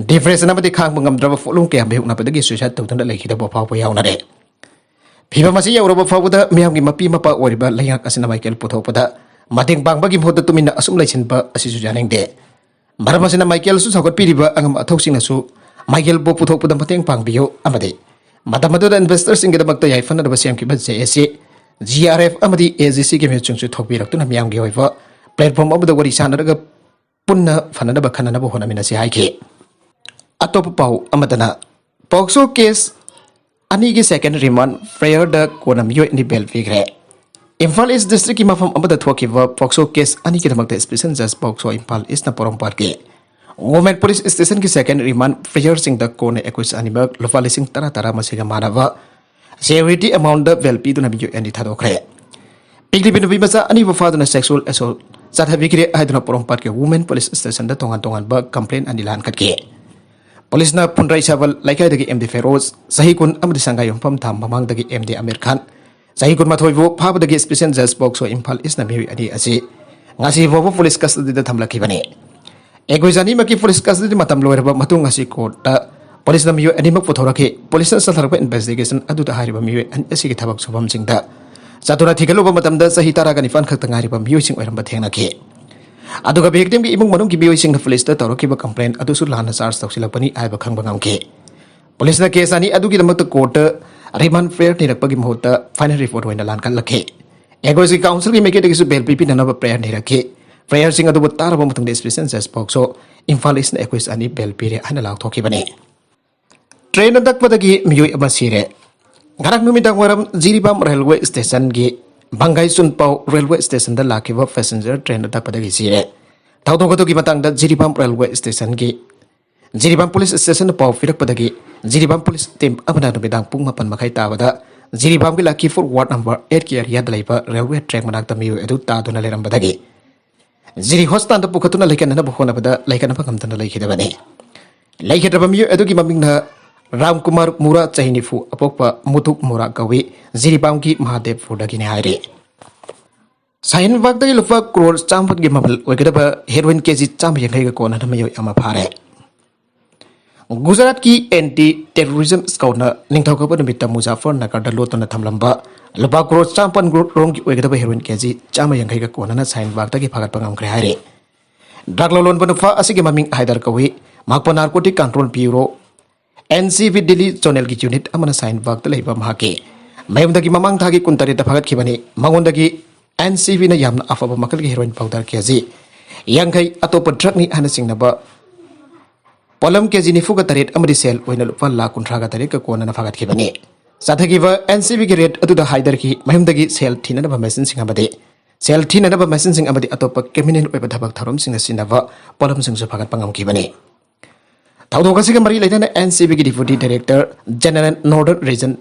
ꯗꯤꯄ꯭ꯔꯦꯁꯟ ꯑꯃꯗꯤ ꯈꯥꯡꯕ ꯉꯝꯗ꯭ꯔꯕ ꯄꯣꯠꯂꯨꯝ ꯀꯌꯥ ꯃꯥꯌꯣꯛꯅꯕꯗꯒꯤ ꯁꯨꯏꯁꯥꯏꯠ ꯇꯧꯗꯨꯅ ꯂꯩꯈꯤꯗꯕ ꯐꯥꯎꯕ ꯌꯥꯎꯅꯔꯦ꯫ ꯐꯤꯚꯝ ꯑꯁꯤ ꯌꯧꯔꯕ ꯐꯥꯎꯕꯗ ꯃꯤꯌꯥꯝꯒꯤ ꯃꯄꯤ ꯃꯄꯥ ꯑꯣꯏꯔꯤꯕ ꯂꯩꯉꯥꯛ ꯑꯁꯤꯅ ꯃꯥꯏꯀꯦꯜ ꯄꯨꯊꯣꯛꯄꯗ ꯃꯇꯦꯡ ꯄꯥꯡꯕꯒꯤ ꯃꯍꯨꯠꯇ ꯇꯨꯃꯤꯟꯅ ꯑꯁꯨꯝ ꯂꯩꯁꯤꯟꯕ ꯑꯁꯤꯁꯨ ꯌꯥꯅꯤꯡꯗꯦ꯫ ꯃꯔꯝ ꯑꯁꯤꯅ ꯃꯥꯏꯀꯦꯜꯁꯨ ꯁꯧꯒꯠꯄꯤꯔꯤꯕ ꯑꯉꯝꯕ ꯑꯊꯧꯁꯤꯡꯅꯁꯨ ꯃꯥꯏꯀꯦꯜꯕꯨ ꯄꯨꯊꯣꯛꯄꯗ ꯃꯇꯦꯡ ꯄꯥꯡꯕꯤꯌꯨ ꯑꯃꯗꯤ ꯃꯇꯝ ꯑꯗꯨꯗ ꯏꯟꯚꯦꯁꯇꯔꯁꯤꯡꯒꯤꯗꯃꯛꯇ ꯌꯥꯏꯐꯅꯅꯕ ꯁꯦꯝꯈꯤꯕ ꯖꯦ ꯑꯦ ꯁꯤ ꯖꯤ ꯑꯥꯔ ꯑꯦꯐ ꯑꯃꯗꯤ ꯑꯦ ꯖꯤ ꯁꯤꯒꯤ ꯃꯤꯑꯣꯏꯁꯤꯡꯁꯨ ꯊꯣꯛꯄꯤꯔꯛꯇꯨꯅ ꯃꯤꯌꯥꯝꯒꯤ ꯑꯣꯏꯕ platform ꯑꯃꯗ ꯋꯥꯔꯤ ꯁꯥꯟꯅꯔꯒ ꯄꯨꯟꯅ ꯐꯅꯅꯕ ꯈꯟꯅꯅꯕ ꯍꯣꯠꯅꯃꯤꯟꯅꯁꯤ ꯍꯥꯏꯈꯤ꯫ ꯑꯇꯣꯞꯄ ꯄꯥꯎ ꯑꯃꯗꯅ, ꯄꯣꯛꯁꯣ case ꯑꯅꯤꯒꯤ second remand priorꯗ ꯀꯣꯟꯅ ꯃꯤꯑꯣꯏ ꯑꯅꯤ bail ꯄꯤꯈ꯭ꯔꯦ꯫ ꯏꯝꯐꯥꯜ ꯏꯁ districtꯀꯤ ꯃꯐꯝ ꯑꯃꯗ ꯊꯣꯛꯈꯤꯕ ꯄꯣꯛꯁꯣ case ꯑꯅꯤꯒꯤꯗꯃꯛꯇ special judge ꯄꯣꯛꯁꯣ Imphal ꯏꯁꯅ ꯄꯣꯔꯣꯝꯄꯥꯠꯀꯤ Women Police Stationꯒꯤ second remand priorꯁꯤꯡꯗ ꯀꯣꯟꯅ accused ꯑꯅꯤꯃꯛ ꯂꯨꯄꯥ ꯂꯤꯁꯤꯡ ꯇꯔꯥ ꯇꯔꯥ ꯃꯁꯤꯡꯒ ꯃꯥꯟꯅꯕ security amountꯗ bail ꯄꯤꯗꯨꯅ ꯃꯤꯑꯣꯏ ꯑꯅꯤ ꯊꯥꯗꯣꯛꯈ꯭ꯔꯦ꯫ ꯄꯤꯛꯂꯤꯕꯤ ꯅꯨꯄꯤ ꯃꯆꯥ ꯑꯅꯤꯕꯨ ꯐꯥꯗꯨꯅ sexual assault ꯆꯠꯊꯕꯤꯈ꯭ꯔꯦ ꯍꯥꯏꯗꯨꯅ ꯄꯣꯔꯣꯝꯄꯥꯠꯀꯤ Women Police Stationꯗ ꯇꯣꯉꯥꯟ ꯇꯣꯉꯥꯟꯕ complaint ꯑꯅꯤ ꯂꯥꯟꯈꯠꯈꯤ꯫ ꯄꯨꯂꯤꯁꯅ ꯐꯨꯟꯗ꯭ꯔꯩ ꯁꯥꯕꯜ ꯂꯩꯀꯥꯏꯗꯒꯤ ꯑꯦꯝ ꯗꯤ ꯐꯦꯔꯣꯖ, ꯆꯍꯤ ꯀꯨꯟ, ꯑꯃꯗꯤ ꯁꯪꯒꯥꯏꯌꯨꯝꯐꯝ ꯊꯥ ꯃꯃꯥꯡꯗꯒꯤ ꯑꯦꯝ ꯗꯤ ꯑꯃꯤꯔ ꯈꯥꯟ, ꯆꯍꯤ ꯀꯨꯟꯃꯥꯊꯣꯏꯕꯨ ꯐꯥꯕꯗꯒꯤ special judge ꯄꯣꯛꯁꯣ ꯏꯝꯐꯥꯜ ꯏꯁꯅ ꯃꯤꯑꯣꯏ ꯑꯅꯤ ꯑꯁꯤ ꯉꯁꯤ ꯐꯥꯎꯕ ꯄꯨꯂꯤꯁ custody ꯊꯝꯂꯛꯈꯤꯕꯅꯤ꯫ Accused ꯑꯅꯤꯃꯛꯀꯤ ꯄꯨꯂꯤꯁ custody ꯃꯇꯝ ꯂꯣꯏꯔꯕ ꯃꯇꯨꯡ ꯉꯁꯤ courtꯇ ꯄꯨꯂꯤꯁꯅ ꯃꯤꯑꯣꯏ ꯑꯅꯤꯃꯛ ꯄꯨꯊꯣꯔꯛꯈꯤ꯫ ꯄꯨꯂꯤꯁꯅ ꯆꯠꯊꯔꯛꯄ investigation ꯑꯗꯨꯗ ꯍꯥꯏꯔꯤꯕ ꯃꯤꯑꯣꯏ ꯑꯅꯤ ꯑꯁꯤꯒꯤ ꯊꯕꯛ ꯁꯨꯐꯝꯁꯤꯡꯗ ꯆꯠꯇꯨꯅ ꯊꯤꯒꯠꯂꯨꯕ ꯃꯇꯝꯗ ꯆꯍꯤ ꯇꯔꯥꯒ ꯅꯤꯄꯥꯟ ꯈꯛꯇ ꯉꯥꯏꯔꯤꯕ ꯃꯤꯑꯣꯏꯁꯤꯡ ꯑꯣꯏꯔꯝꯕ ꯊꯦꯡꯅꯈꯤ꯫ ꯑꯗꯨꯒ victimꯒꯤ ꯏꯃꯨꯡ ꯃꯅꯨꯡꯒꯤ ꯃꯤꯑꯣꯏꯁꯤꯡꯅ ꯄꯨꯂꯤꯁꯇ ꯇꯧꯔꯛꯈꯤꯕ complaint ꯑꯗꯨꯁꯨ ꯂꯥꯟꯅ charge ꯇꯧꯁꯤꯜꯂꯛꯄꯅꯤ ꯍꯥꯏꯕ ꯈꯪꯕ ꯉꯝꯈꯤ꯫ ꯄꯨꯂꯤꯁꯅ case ꯑꯅꯤ ꯑꯗꯨꯒꯤꯗꯃꯛꯇ courtꯇ remand prayer ꯅꯤꯔꯛꯄꯒꯤ ꯃꯍꯨꯠꯇ final report ꯑꯣꯏꯅ ꯂꯥꯟꯈꯠꯂꯛꯈꯤ꯫ Accusedꯀꯤ counselꯒꯤ ꯃꯥꯏꯀꯩꯗꯒꯤꯁꯨ bail ꯄꯤꯕꯤꯅꯅꯕ prayer ꯅꯤꯔꯛꯈꯤ꯫ Prayerꯁꯤꯡ ꯑꯗꯨꯕꯨ ꯇꯥꯔꯕ ꯃꯇꯨꯡꯗ special judge ꯄꯣꯛꯁꯣ ꯏꯝꯐꯥꯜ ꯏꯁꯅ accused ꯑꯅꯤ bail ꯄꯤꯔꯦ ꯍꯥꯏꯅ ꯂꯥꯎꯊꯣꯛꯈꯤꯕꯅꯤ꯫ Train ꯅꯗꯛꯄꯗꯒꯤ ꯃꯤꯑꯣꯏ ꯑꯃ ꯁꯤꯔꯦ꯫ ꯉꯔꯥꯡ ꯅꯨꯃꯤꯗꯥꯡ ꯋꯥꯏꯔꯝ ꯖꯤꯔꯤꯕꯥꯝ railway stationꯒꯤ ꯚꯪꯒꯥꯏ ꯆꯨꯟꯄꯥꯎ railway stationꯗ ꯂꯥꯛꯈꯤꯕ passenger train ꯅꯗꯛꯄꯗꯒꯤ ꯁꯤꯔꯦ꯫ ꯊꯧꯗꯣꯛ ꯑꯗꯨꯒꯤ ꯃꯇꯥꯡꯗ ꯖꯤꯔꯤꯕꯥꯝ railway stationꯒꯤ ꯖꯤꯔꯤꯕꯥꯝ police stationꯗ ꯄꯥꯎ ꯄꯤꯔꯛꯄꯗꯒꯤ ꯖꯤꯔꯤꯕꯥꯝ police team ꯑꯃꯅ ꯅꯨꯃꯤꯗꯥꯡ ꯄꯨꯡ ꯃꯥꯄꯟ ꯃꯈꯥꯏ ꯇꯥꯕꯗ ꯖꯤꯔꯤꯕꯥꯝꯒꯤ ꯂꯛꯈꯤꯄꯨꯔ ward number eightꯀꯤ areaꯗ ꯂꯩꯕ railway track ꯃꯅꯥꯛꯇ ꯃꯤꯑꯣꯏ ꯑꯗꯨ ꯇꯥꯗꯨꯅ ꯂꯩꯔꯝꯕꯗꯒꯤ ꯖꯤꯔꯤ hospitalꯗ ꯄꯨꯈꯠꯇꯨꯅ ꯂꯩꯈꯠꯅꯅꯕ ꯍꯣꯠꯅꯕꯗ ꯂꯩꯈꯠꯅꯕ ꯉꯝꯗꯅ ꯂꯩꯈꯤꯗꯕꯅꯤ꯫ ꯂꯩꯈꯤꯗ꯭ꯔꯕ ꯃꯤꯑꯣꯏ ꯑꯗꯨꯒꯤ ꯃꯃꯤꯡꯅ ꯔꯥꯝꯀꯨꯃꯥꯔ ꯃꯨꯔꯥ, ꯆꯍꯤ ꯅꯤꯐꯨ, ꯑꯄꯣꯛꯄ ꯃꯨꯇꯨꯛ ꯃꯨꯔꯥ ꯀꯧꯏ, ꯖꯤꯔꯤꯕꯥꯝꯒꯤ ꯃꯍꯥꯗꯦꯕꯄꯨꯔꯗꯒꯤꯅꯤ ꯍꯥꯏꯔꯤ꯫ ꯁꯥꯍꯤꯟ ꯕꯥꯒꯇꯒꯤ ꯂꯨꯄꯥ ꯀ꯭ꯔꯣꯔ ꯆꯥꯝꯃꯒꯤ ꯃꯃꯜ ꯑꯣꯏꯒꯗꯕ heroin ꯀꯦꯖꯤ ꯆꯥꯝꯃ ꯌꯥꯡꯈꯩꯒ ꯀꯣꯟꯅꯅ ꯃꯤꯑꯣꯏ ꯑꯃ ꯐꯥꯔꯦ꯫ ꯒꯨꯖꯔꯥꯠꯀꯤ anti terrorism squadꯅ ꯅꯤꯡꯊꯧꯀꯥꯕ ꯅꯨꯃꯤꯠꯇ ꯃꯨꯖꯥꯐꯔꯅꯒꯔꯗ ꯂꯣꯠꯇꯨꯅ ꯊꯝꯂꯝꯕ ꯂꯨꯄꯥ ꯀ꯭ꯔꯣꯔ ꯆꯥꯃꯥꯄꯟ ꯔꯣꯝꯒꯤ ꯑꯣꯏꯒꯗꯕ heroin ꯀꯦꯖꯤ ꯆꯥꯝꯃ ꯌꯥꯡꯈꯩꯒ ꯀꯣꯟꯅꯅ ꯁꯥꯍꯤꯟ ꯕꯥꯒꯇꯒꯤ ꯐꯥꯒꯠꯄ ꯉꯝꯈ꯭ꯔꯦ ꯍꯥꯏꯔꯤ꯫ Drug ꯂꯂꯣꯟꯕ ꯅꯨꯄꯥ ꯑꯁꯤꯒꯤ ꯃꯃꯤꯡ ꯍꯥꯏꯗꯔ ꯀꯧꯏ꯫ ꯃꯍꯥꯛꯄꯨ Narcotic Control Bureau, N C B Delhi zonalꯒꯤ unit ꯑꯃꯅ ꯁꯥꯍꯤꯟ ꯕꯥꯒꯇ ꯂꯩꯕ ꯃꯍꯥꯛꯀꯤ ꯃꯌꯨꯝꯗꯒꯤ ꯃꯃꯥꯡ ꯊꯥꯒꯤ ꯀꯨꯟꯇꯔꯦꯠꯇ ꯐꯥꯒꯠꯈꯤꯕꯅꯤ꯫ ꯃꯉꯣꯟꯗꯒꯤ ꯑꯦꯟ ꯁꯤ ꯕꯤꯅ ꯌꯥꯝꯅ ꯑꯐꯕ ꯃꯈꯜꯒꯤ ꯍꯦꯔꯣꯏꯟ ꯄꯥꯎꯗꯔ ꯀꯦ ꯖꯤ ꯌꯥꯡꯈꯩ, ꯑꯇꯣꯞꯄ ꯗ꯭ꯔꯒꯅꯤ ꯍꯥꯏꯅ ꯆꯤꯡꯅꯕ ꯄꯣꯠꯂꯝ ꯀꯦ ꯖꯤ ꯅꯤꯐꯨꯒ ꯇꯔꯦꯠ ꯑꯃꯗꯤ ꯁꯦꯜ ꯑꯣꯏꯅ ꯂꯨꯄꯥ ꯂꯥꯈ ꯀꯨꯟꯊ꯭ꯔꯥꯒ ꯇꯔꯦꯠꯀ ꯀꯣꯟꯅꯅ ꯐꯥꯒꯠꯈꯤꯕꯅꯤ꯫ ꯆꯠꯊꯈꯤꯕ ꯑꯦꯟ ꯁꯤ ꯕꯤꯒꯤ ꯔꯦꯗ ꯑꯗꯨꯗ ꯍꯥꯏꯗꯔꯈꯤ꯫ ꯃꯌꯨꯝꯗꯒꯤ ꯁꯦꯜ ꯊꯤꯅꯅꯕ ꯃꯦꯆꯤꯟꯁꯤꯡ ꯑꯃꯗꯤ ꯁꯦꯜ ꯊꯤꯅꯅꯕ ꯃꯦꯆꯤꯟꯁꯤꯡ ꯑꯃꯗꯤ ꯑꯇꯣꯞꯄ ꯀ꯭ꯔꯤꯃꯤꯅꯦꯜ ꯑꯣꯏꯕ ꯊꯕꯛ ꯊꯧꯔꯝꯁꯤꯡꯗ ꯁꯤꯖꯤꯟꯅꯕ ꯄꯣꯠꯂꯝꯁꯤꯡꯁꯨ ꯐꯥꯒꯠꯄ ꯉꯝꯈꯤꯕꯅꯤ꯫ ꯊꯧꯗꯣꯛ ꯑꯁꯤꯒ ꯃꯔꯤ ꯂꯩꯅꯅ ꯑꯦꯟ ꯁꯤ ꯕꯤꯒꯤ Deputy Director General Northern Region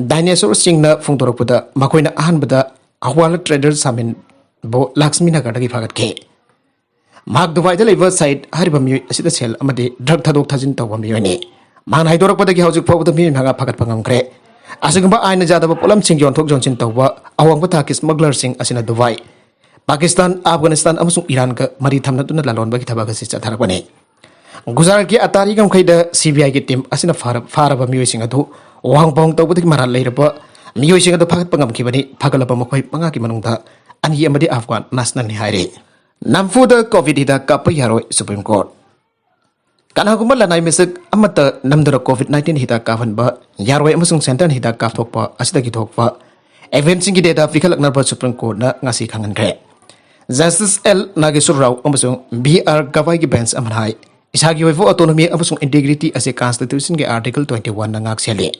Dineshor ꯁꯤꯡꯅ ꯐꯣꯡꯗꯣꯔꯛꯄꯗ, ꯃꯈꯣꯏꯅ ꯑꯍꯥꯟꯕꯗ ꯍꯋꯥꯂꯥ ꯇ꯭ꯔꯦꯗꯔ ꯁꯥꯃꯤꯟꯕꯨ ꯂꯛꯁꯃꯤ ꯅꯒꯔꯗꯒꯤ ꯐꯥꯒꯠꯈꯤ꯫ ꯃꯍꯥꯛ ꯗꯨꯕꯥꯏꯗ ꯂꯩꯕ ꯁꯥꯏꯗ ꯍꯥꯏꯔꯤꯕ ꯃꯤꯑꯣꯏ ꯑꯁꯤꯗ ꯁꯦꯜ ꯑꯃꯗꯤ ꯗ꯭ꯔꯒ ꯊꯥꯗꯣꯛ ꯊꯥꯖꯤꯟ ꯇꯧꯕ ꯃꯤꯑꯣꯏꯅꯤ꯫ ꯃꯍꯥꯛꯅ ꯍꯥꯏꯗꯣꯔꯛꯄꯗꯒꯤ ꯍꯧꯖꯤꯛ ꯐꯥꯎꯕꯗ ꯃꯤꯑꯣꯏ ꯃꯉꯥ ꯐꯥꯒꯠꯄ ꯉꯝꯈ꯭ꯔꯦ꯫ ꯑꯁꯤꯒꯨꯝꯕ ꯑꯥꯏꯟꯅ ꯌꯥꯗꯕ ꯄꯣꯠꯂꯝꯁꯤꯡ ꯌꯣꯟꯊꯣꯛ ꯌꯣꯟꯁꯤꯟ ꯇꯧꯕ ꯑꯋꯥꯡꯕ ꯊꯥꯛꯀꯤ ꯁ꯭ꯃꯒꯂꯔꯁꯤꯡ ꯑꯁꯤꯅ ꯗꯨꯕꯥꯏ, ꯄꯥꯀꯤꯁꯇꯥꯟ, ꯑꯐꯒꯥꯅꯤꯁꯇꯥꯟ ꯑꯃꯁꯨꯡ ꯏꯔꯥꯟꯒ ꯃꯔꯤ ꯊꯝꯅꯗꯨꯅ ꯂꯂꯣꯟꯕꯒꯤ ꯊꯕꯛ ꯑꯁꯤ ꯆꯠꯊꯔꯛꯄꯅꯤ꯫ ꯒꯨꯖꯔꯥꯠꯀꯤ ꯑꯇꯥꯔꯤ ꯉꯝꯈꯩꯗ ꯁꯤ ꯕꯤ ꯑꯥꯏꯒꯤ ꯇꯤꯝ ꯑꯁꯤꯅ ꯐꯥꯔ-, ꯐꯥꯔꯕ ꯃꯤꯑꯣꯏꯁꯤꯡ ꯑꯗꯨ ꯋꯥꯍꯪ ꯄꯥꯎꯍꯪ ꯇꯧꯕꯗꯒꯤ ꯃꯔꯥꯜ ꯂꯩꯔꯕ ꯃꯤꯑꯣꯏꯁꯤꯡ ꯑꯗꯨ ꯐꯥꯒꯠꯄ ꯉꯝꯈꯤꯕꯅꯤ꯫ ꯐꯥꯒꯠꯂꯕ ꯃꯈꯣꯏ ꯃꯉꯥꯒꯤ ꯃꯅꯨꯡꯗ ꯑꯅꯤ ꯑꯃꯗꯤ ꯑꯐꯒꯥꯟ ꯅꯦꯁꯅꯦꯜꯅꯤ ꯍꯥꯏꯔꯤ꯫ ꯅꯝꯐꯨꯗ ꯀꯣꯚꯤꯗ ꯍꯤꯗꯥꯛ ꯀꯥꯞꯄ ꯌꯥꯔꯣꯏ, ꯁꯨꯄ꯭ꯔꯤꯝ ꯀꯣꯔꯠ꯫ ꯀꯅꯥꯒꯨꯝꯕ ꯂꯅꯥꯏ ꯃꯤꯁꯛ ꯑꯃꯠꯇ ꯅꯝꯗꯨꯅ ꯀꯣꯚꯤꯗ ꯅꯥꯏꯟꯇꯤꯟ ꯍꯤꯗꯥꯛ ꯀꯥꯞꯍꯟꯕ ꯌꯥꯔꯣꯏ ꯑꯃꯁꯨꯡ ꯁꯦꯟꯇꯔꯅ ꯍꯤꯗꯥꯛ ꯀꯥꯞꯊꯣꯛꯄ ꯑꯁꯤꯗꯒꯤ ꯊꯣꯛꯄ ꯏꯚꯦꯟꯠꯁꯤꯡꯒꯤ ꯗꯦꯇꯥ ꯄꯤꯈꯠꯂꯛꯅꯕ ꯁꯨꯄ꯭ꯔꯤꯝ ꯀꯣꯔꯠꯅ ꯉꯁꯤ ꯈꯪꯍꯟꯈ꯭ꯔꯦ꯫ ꯖꯁꯇꯤꯁ ꯑꯦꯜ ꯅꯥꯒꯦꯁ꯭ꯋꯔ ꯔꯥꯎ ꯑꯃꯁꯨꯡ ꯕꯤ ꯑꯥꯔ ꯒꯚꯥꯏꯒꯤ ꯕꯦꯟꯆ ꯑꯃꯅ ꯍꯥꯏ, ꯏꯁꯥꯒꯤ ꯑꯣꯏꯕ ꯑꯣꯇꯣꯅꯣꯃꯤ ꯑꯃꯁꯨꯡ ꯏꯟꯇꯤꯒ꯭ꯔꯤꯇꯤ ꯑꯁꯤ ꯀꯟꯁꯇꯤꯇ꯭ꯌꯨꯁꯟꯒꯤ ꯑꯥꯔꯇꯤꯀꯜ ꯇ꯭ꯋꯦꯟꯇꯤ ꯋꯥꯟꯅ ꯉꯥꯛ ꯁꯦꯜꯂꯤ꯫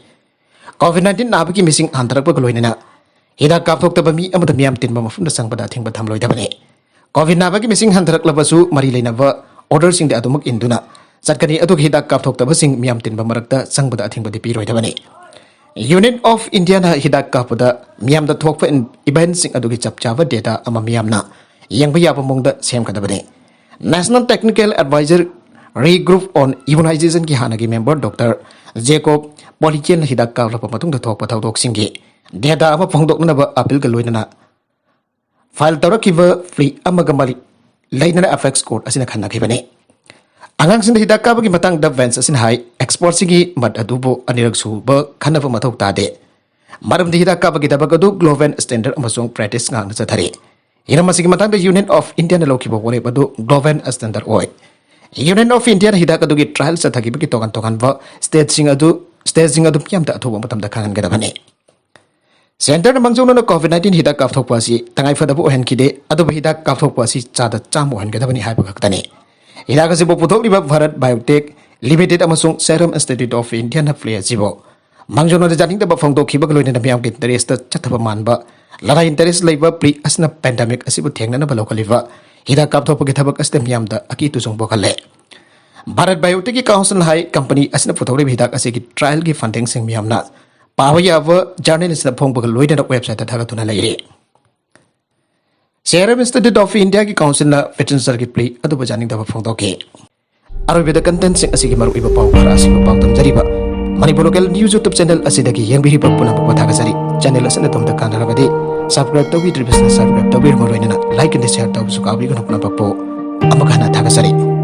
ꯀꯣꯚꯤꯗ ꯅꯥꯏꯟꯇꯤꯟ ꯅꯥꯕꯒꯤ ꯃꯤꯁꯤꯡ ꯍꯟꯊꯔꯛꯄꯒ ꯂꯣꯏꯅꯅ ꯍꯤꯗꯥꯛ ꯀꯥꯞꯊꯣꯛꯇꯕ ꯃꯤ ꯑꯃꯗ ꯃꯤꯌꯥꯝ ꯇꯤꯟꯕ ꯃꯐꯝꯗ ꯆꯪꯕꯗ ꯑꯊꯤꯡꯕ ꯊꯝꯂꯣꯏꯗꯕꯅꯤ꯫ ꯀꯣꯚꯤꯗ ꯅꯥꯕꯒꯤ ꯃꯤꯁꯤꯡ ꯍꯟꯊꯔꯛꯂꯕꯁꯨ ꯃꯔꯤ ꯂꯩꯅꯕ ꯑꯣꯔꯗꯔꯁꯤꯡꯗꯤ ꯑꯗꯨꯃꯛ ꯏꯟꯗꯨꯅ ꯆꯠꯀꯅꯤ, ꯑꯗꯨꯒ ꯍꯤꯗꯥꯛ ꯀꯥꯞꯊꯣꯛꯇꯕꯁꯤꯡ ꯃꯤꯌꯥꯝ ꯇꯤꯟꯕ ꯃꯔꯛꯇ ꯆꯪꯕꯗ ꯑꯊꯤꯡꯕꯗꯤ ꯄꯤꯔꯣꯏꯗꯕꯅꯤ꯫ ꯌꯨꯅꯤꯌꯟ ꯑꯣꯐ ꯏꯟꯗꯤꯌꯥꯅ ꯍꯤꯗꯥꯛ ꯀꯥꯞꯄꯗ ꯃꯤꯌꯥꯝꯗ ꯊꯣꯛꯄ ꯏꯟ-, ꯏꯚꯦꯟꯠꯁꯤꯡ ꯑꯗꯨꯒꯤ ꯆꯞ ꯆꯥꯕ ꯗꯦꯇꯥ ꯑꯃ ꯃꯤꯌꯥꯝꯅ ꯌꯦꯡꯕ ꯌꯥꯕ ꯃꯑꯣꯡꯗ ꯁꯦꯝꯒꯗꯕꯅꯤ꯫ National Technical Advisory Group on Immunizationꯒꯤ ꯍꯥꯟꯅꯒꯤ ꯃꯦꯝꯕꯔ ꯗꯣꯛꯇꯔ ꯖꯦꯀꯣꯕ ꯄꯣꯂꯤꯀꯦꯟꯅ ꯍꯤꯗꯥꯛ ꯀꯥꯞꯂꯕ ꯃꯇꯨꯡꯗ ꯊꯣꯛꯄ ꯊꯧꯗꯣꯛꯁꯤꯡꯒꯤ ꯗꯦꯇꯥ ꯑꯃ ꯐꯣꯡꯗꯣꯛꯅꯅꯕ ꯑꯄꯤꯜꯒ ꯂꯣꯏꯅꯅ ꯐꯥꯏꯜ ꯇꯧꯔꯛꯈꯤꯕ ꯄ꯭ꯂꯤ ꯑꯃꯒ ꯃꯔꯤ ꯂꯩꯅꯅ ꯑꯦꯄꯦꯛꯁ ꯀꯣꯔꯠ ꯑꯁꯤꯅ ꯈꯟꯅꯈꯤꯕꯅꯤ꯫ ꯑꯉꯥꯡꯁꯤꯡꯗ ꯍꯤꯗꯥꯛ ꯀꯥꯞꯄꯒꯤ ꯃꯇꯥꯡꯗ ꯕꯦꯟꯆ ꯑꯁꯤꯅ ꯍꯥꯏ, ꯑꯦꯛꯁꯄꯔꯠꯁꯤꯡꯒꯤ ꯃꯠ ꯑꯗꯨꯕꯨ ꯑꯅꯤꯔꯛ ꯁꯨꯕ ꯈꯟꯅꯕ ꯃꯊꯧ ꯇꯥꯗꯦ, ꯃꯔꯝꯗꯤ ꯍꯤꯗꯥꯛ ꯀꯥꯞꯄꯒꯤ ꯊꯕꯛ ꯑꯗꯨ ꯒ꯭ꯂꯣꯕꯦꯜ ꯁ꯭ꯇꯦꯟꯗꯔꯗ ꯑꯃꯁꯨꯡ ꯄ꯭ꯔꯦꯛꯇꯤꯁ ꯉꯥꯛꯅ ꯆꯠꯊꯔꯤ꯫ ꯍꯤꯔꯝ ꯑꯁꯤꯒꯤ ꯃꯇꯥꯡꯗ ꯌꯨꯅꯤꯌꯟ ꯑꯣꯐ ꯏꯟꯗꯤꯌꯥꯅ ꯂꯧꯈꯤꯕ ꯋꯥꯔꯦꯞ ꯑꯗꯨ ꯒ꯭ꯂꯣꯕꯦꯜ ꯁ꯭ꯇꯦꯟꯗꯔꯗ ꯑꯣꯏ꯫ ꯌꯨꯅꯤꯌꯟ ꯑꯣꯐ ꯏꯟꯗꯤꯌꯥꯅ ꯍꯤꯗꯥꯛ ꯑꯗꯨꯒꯤ ꯇ꯭ꯔꯥꯏꯜ ꯆꯠꯊꯈꯤꯕꯒꯤ ꯇꯣꯉꯥꯟ ꯇꯣꯉꯥꯟꯕ ꯁ꯭ꯇꯦꯠꯁꯤꯡ ꯑꯗꯨ, ꯁ꯭ꯇꯦꯠꯁꯤꯡ ꯑꯗꯨ ꯃꯤꯌꯥꯝꯗ ꯑꯊꯨꯕ ꯃꯇꯝꯗ ꯈꯪꯍꯟꯒꯗꯕꯅꯤ꯫ ꯁꯦꯟꯇꯔꯅ ꯃꯥꯡꯖꯧꯅꯅ ꯀꯣꯚꯤꯗ ꯅꯥꯏꯟꯇꯤꯟ ꯍꯤꯗꯥꯛ ꯀꯥꯞꯊꯣꯛꯄ ꯑꯁꯤ ꯇꯉꯥꯏ ꯐꯗꯕ ꯑꯣꯏꯍꯟꯈꯤꯗꯦ, ꯑꯗꯨꯕꯨ ꯍꯤꯗꯥꯛ ꯀꯥꯞꯊꯣꯛꯄ ꯑꯁꯤ ꯆꯥꯗ ꯆꯥꯝꯃ ꯑꯣꯏꯍꯟꯒꯗꯕꯅꯤ ꯍꯥꯏꯕ ꯈꯛꯇꯅꯤ꯫ ꯍꯤꯗꯥꯛ ꯑꯁꯤꯕꯨ ꯄꯨꯊꯣꯛꯂꯤꯕ ꯚꯥꯔꯠ ꯕꯥꯏꯑꯣꯇꯦꯛ ꯂꯤꯃꯤꯇꯦꯗ ꯑꯃꯁꯨꯡ ꯁꯦꯔꯝ ꯏꯟꯁꯇꯤꯇ꯭ꯌꯨꯠ ꯑꯣꯐ ꯏꯟꯗꯤꯌꯥꯅ ꯄ꯭ꯂꯦ ꯑꯁꯤꯕꯨ ꯃꯥꯡꯖꯧꯅꯅ ꯌꯥꯅꯤꯡꯗꯕ ꯐꯣꯡꯗꯣꯛꯈꯤꯕꯒ ꯂꯣꯏꯅꯅ ꯃꯤꯌꯥꯝꯒꯤ ꯏꯟꯇꯔꯦꯁꯇ ꯆꯠꯊꯕ ꯃꯥꯟꯕ, ꯂꯅꯥꯏ ꯏꯟꯇꯔꯦꯁ ꯂꯩꯕ ꯄ꯭ꯂꯦ ꯑꯁꯤꯅ ꯄꯦꯟꯗꯦꯃꯤꯛ ꯑꯁꯤꯕꯨ ꯊꯦꯡꯅꯅꯕ ꯂꯧꯈꯠꯂꯤꯕ ꯍꯤꯗꯥꯛ ꯀꯥꯞꯊꯣꯛꯄꯒꯤ ꯊꯕꯛ ꯑꯁꯤꯗ ꯃꯤꯌꯥꯝꯗ ꯑꯀꯤ ꯇꯨꯖꯨꯡ ꯄꯣꯛꯍꯜꯂꯦ꯫ ꯚꯥꯔꯠ ꯕꯥꯏꯑꯣꯇꯦꯛꯀꯤ ꯀꯥꯎꯟꯁꯤꯜ ꯍꯥꯏ ꯀꯝꯄꯅꯤ ꯑꯁꯤꯅ ꯄꯨꯊꯣꯛꯂꯤꯕ ꯍꯤꯗꯥꯛ ꯑꯁꯤꯒꯤ ꯇ꯭ꯔꯥꯏꯜꯒꯤ ꯐꯟꯗꯤꯡꯁꯤꯡ ꯃꯤꯌꯥꯝꯅ ꯄꯥꯕ ꯌꯥꯕ ꯖꯔꯅꯦꯜꯁꯤꯡꯗ ꯐꯣꯡꯕꯒ ꯂꯣꯏꯅꯅ ꯋꯦꯕꯁꯥꯏꯠꯇ ꯊꯥꯒꯠꯇꯨꯅ ꯂꯩꯔꯤ꯫ ꯁꯦꯔꯝ ꯏꯟꯁꯇꯤꯇ꯭ꯌꯨꯠ ꯑꯣꯐ ꯏꯟꯗꯤꯌꯥꯒꯤ ꯀꯥꯎꯟꯁꯤꯜꯅ ꯄꯦꯁꯦꯟꯖꯔꯒꯤ ꯄ꯭ꯂꯦ ꯑꯗꯨꯕꯨ ꯌꯥꯅꯤꯡꯗꯕ ꯐꯣꯡꯗꯣꯛꯈꯤ꯫ ꯑꯔꯣꯏꯕꯗ ꯀꯟꯇꯦꯟꯁꯤꯡ ꯑꯁꯤꯒꯤ ꯃꯔꯨꯑꯣꯏꯕ ꯄꯥꯎ ꯈꯔ ꯑꯁꯤꯕꯨ ꯄꯥꯎꯗꯝꯖꯔꯤꯕ Manipur local news YouTube channel ꯑꯁꯤꯗꯒꯤ ꯌꯦꯡꯕꯤꯔꯤꯕ ꯄꯨꯝꯅꯃꯛꯄꯨ ꯊꯥꯒꯠꯆꯔꯤ꯫ ꯆꯦꯅꯦꯜ ꯑꯁꯤꯅ ꯑꯗꯣꯝꯗ ꯀꯥꯟꯅꯔꯕꯗꯤ ꯁꯕꯁꯀ꯭ꯔꯥꯏꯕ ꯇꯧꯕꯤꯗ꯭ꯔꯤꯕꯁꯤꯅ ꯁꯕꯁꯀ꯭ꯔꯥꯏꯕ ꯇꯧꯕꯤꯔꯕ ꯂꯣꯏꯅꯅ ꯂꯥꯏꯛ ꯑꯦꯟ ꯁꯤꯌꯔ ꯇꯧꯕꯁꯨ ꯀꯥꯎꯕꯤꯒꯅꯨ ꯄꯨꯝꯅꯃꯛꯄꯨ꯫ ꯑꯃꯨꯛ ꯍꯟꯅ ꯊꯥꯒꯠꯆꯔꯤ꯫